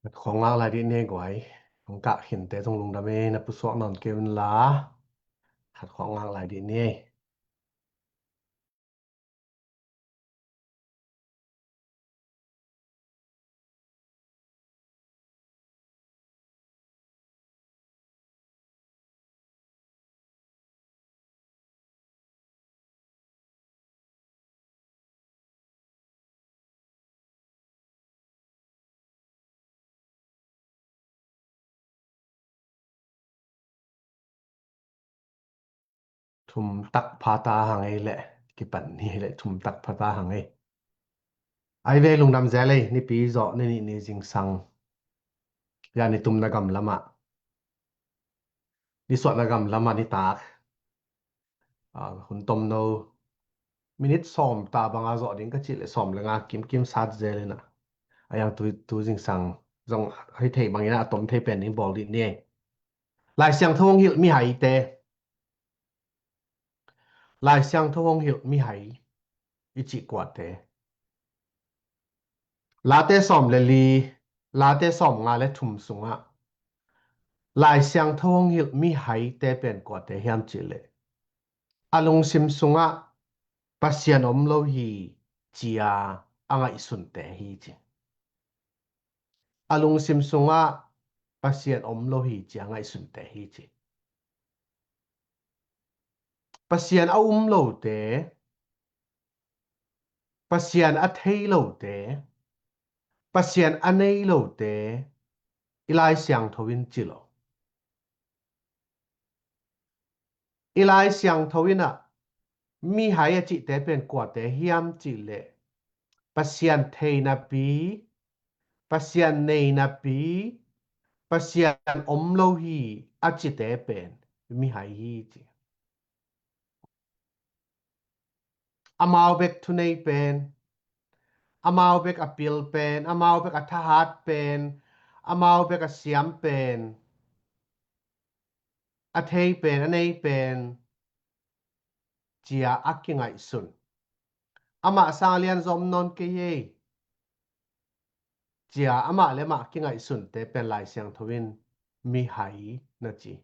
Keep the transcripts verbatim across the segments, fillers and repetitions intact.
Khat khawng ngak lai dih ni ei guai. Hong kah khinte zong lungdam ei, na pusuak nawn kei un la. Khat khawng ngak lai dih ni ei. Thum tak pha ta hang ei leh, kipan ni leh thum tak pha ta hang ei. Ai ve lungdam zel ei, nipi zawh ni nih ni zingsang. Ya ni tumna gam lamah, ni suahna gam lamah ni tak. Ah, hun tomno minit sawm ta banga zawh ding ka cih leh sawm le nga kimkim sat zel ina. A yang tu, tu zingsang zong hei thei bangin a tom thei pen ding bawl dih ni ei. Lai Siangtho hong hilh mihaite. Lai Siangtho hong hilh mihai i cih kuate. Late sawm le li, Late sawm nga le thum sungah Lai Siangtho hong hilh mihaite pen kuate hiam cih leh, a lungsim sungah Pasian om lo hi cia a ngaihsunte hi ci. A lungsim sungah Pasian om lo hi cia ngaihsunte hi ci. Pasian a um lote, Pasian a thei lote, Pasian a nei lote i Lai Siangtho in ci lo. I Lai Siangtho in ah mihai a cihte pen kuate hiam cih leh, Pasian thei napi, Pasian nei napi, Pasian om lo hi a cite pen mihai hi ci. Amau bek thunei pen, amau bek a pil pen, amau bek a thahat pen, amau bek a siam pen, a thei pen, a nei pen cia a kingaihsun. Amah sang a lian zom nawn kei ei cia amah le amah kingaihsunte pen Lai Siangtho in mihai na ci.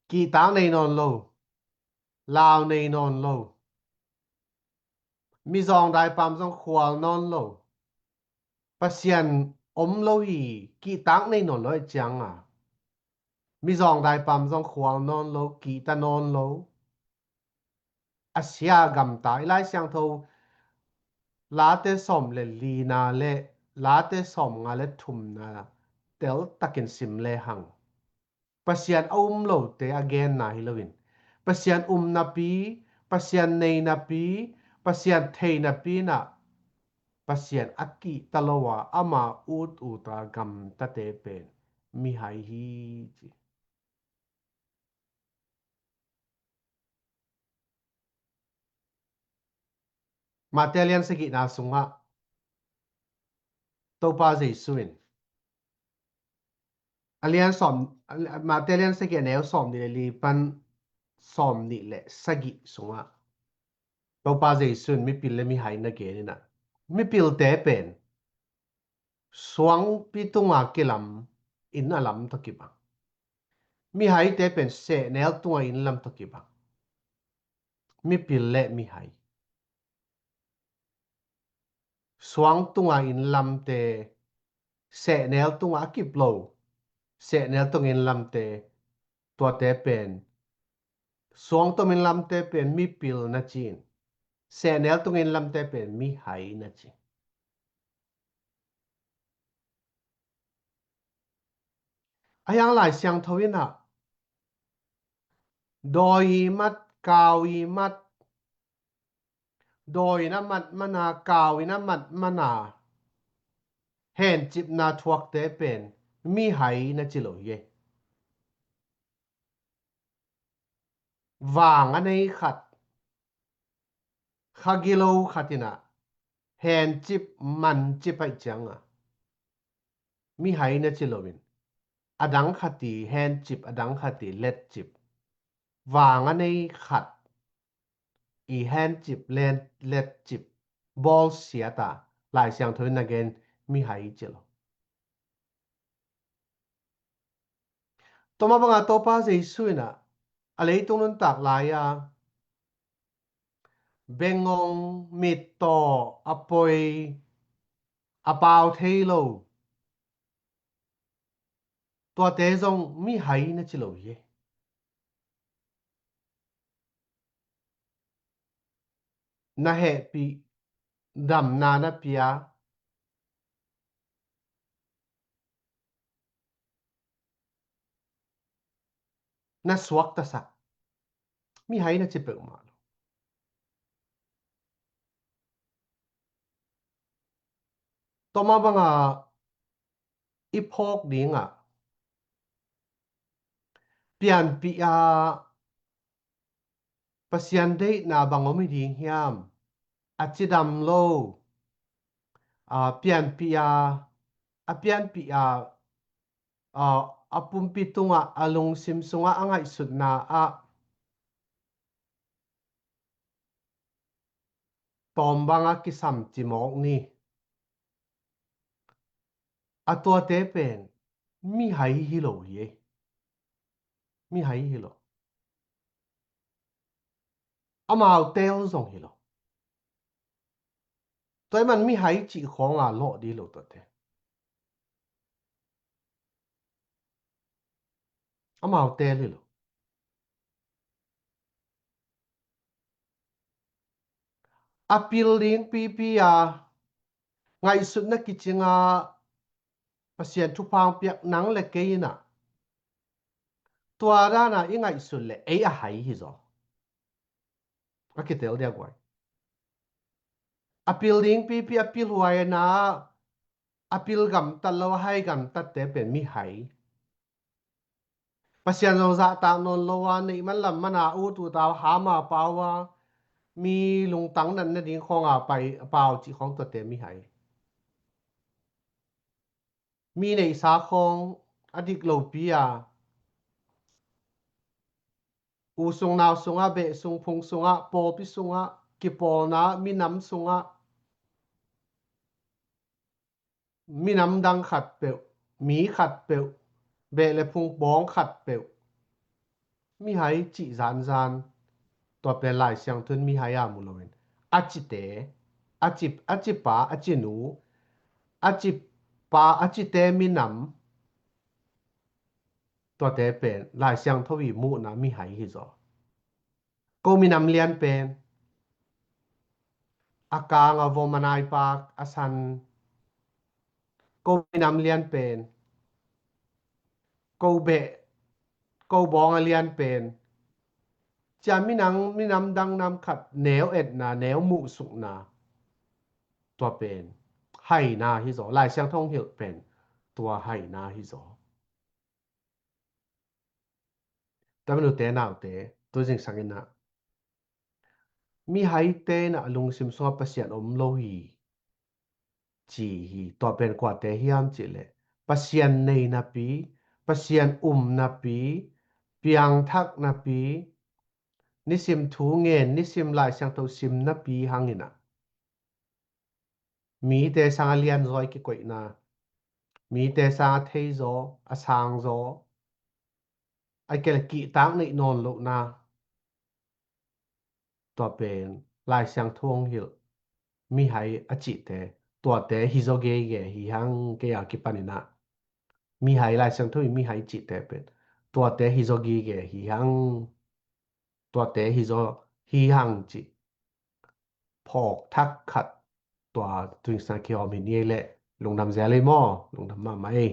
Kihtak nei nawn lo, lau nei nawn lo, mizawng daipam zong khual nawn lo, Pasian om lo hi, kihtak nei nawn lo ahih cianga mizawng daipam zong khual nawn lo, kihta nawn lo. A sia gamta i Lai Siangtho Late sawm le lina le Late sawm nga le thumna teltakin sim lehang, Pasian a um lote a genna hi loin, Pasian um napi, Pasian nei napi, Pasian thei napi inah Pasian a kihta lo a ama ut uta gamtate pen mihai hi ci. Mate lian sagihna sungah Topa Jesu in a lian sawm, Mate lian sagih a neu sawm nih le li pan sawm nih le sagih sungah Topa Jesu in mipil le mihai na gen inah, mipilte pen suangpi tunga kilam in a lam tawh kibang. Mihaite pen sehnel tunga in lam tawh kibang. Mipil le mihai suang tunga in lamte, sehnel tunga a kip lo, sehnel tunga in lamte, tuate pen, suang tunga in lamte pen mipil na ci in, sehnel tunga in lamte pen mihai na ci. A hiang Lai Siangtho inah dawi i mat, kau i mat, dawi in a mat mana, kau in a mat mana, hencipna thuakte pen mihai na ci lo hi. Vang a nei khat, kha gilo khat inah hencip mancip ahih cianga mihai na ci loin, a dang khat i hencip, a dang khat i letcip, vang a nei khat i hencip, let, letcip bawlsiata Lai Siangtho in na gen mihai ci lo. Tua mah banga Topa Jesu in ah a leitung nuntak lai-a bengong, mittaw, a poi, a pau thei lo, tuate zong mihai na ci lo hi. Na hehpih, damna na pia, na suaktasak, mihai na ci peuhmah lo. Tua mah banga i phawk dingah pianpih a Pasian deihna bang om hi ding hiam? A cidam lo, a pianpih a, a pianpih a, a, a pumpi tungah, a lungsim sungah, a ngaihsutna ah tawm banga kisam cimawk ni. A tuate pen mihai hi lo hi. Mihai hi lo. Amau tel zong hi lo. Tua ahih man mihai cih khawnga lawh dih lo tuate. Amau tel hi lo. A pil ding pipi a ngaihsutna kicinga Pasian thupha piak nang le kei in ah tua dana i ngaihsut le ei a hai hi zaw. A kitel dia guai. A pil ding pipi, a pil huaina, a pil gamtat lo, a hai gamtatte pen mihai. Pasian zong zahtak nawn lo a, neih man lam mana ut ut a, hama pau a, mi lungtang natna ding khawnga pai pau cih khawng tuate mihai. Mi neihsa khawng a dik lopi a, u sung nau sungah, beh sung phung sungah, pawlpi sungah, kipawlna minam sungah, minam dang khat peuh, mi khat peuh, beh le phung bawng khat peuh, mihai cih zanzan, tua pen Lai Siangtho in mihai a mu loin a cite, a ci, a cipa, a cinu, a cipa, a cite minam, tuate pen Lai Siangtho i muhna mihai hi zaw. Ko minam lian pen a kang a vom, a naipak a san. Ko minam lian pen, ko beh, ko bawng a lian pen, cia minam, minam dang nam khat neu etna, neu muhsukna, tua pen haina hi zaw. Lai Siangtho hong hilh pen tua haina hi zaw. Tamenute naute, tu zingsang in ah mihaite in ah lungsim sungah Pasian om lo hi ci hi. Tua pen kuate hiam cih leh Pasian nei napi, Pasian um napi, piangthak napi, nisim thu ngen, nisim Lai Siangtho sim napi hang in ah mite sang a lianzaw i kikoihna, mite sang a theizaw, a sangzaw, a kei le kihtak neih nawn lohna, tua pen Lai Siangtho hong hilh mihai a cihte, tuate hi zaw gege hi hang. Kei a kipan in ah mihai, Lai Siangtho i mihai cihte pen tuate hi zaw gige hi hang. Tuate hi zaw hi hang cih phawk thak khat tua tu zingsang kihawm hi ni ei leh. Lungdam zel ei maw? Lungdam mahmah ei.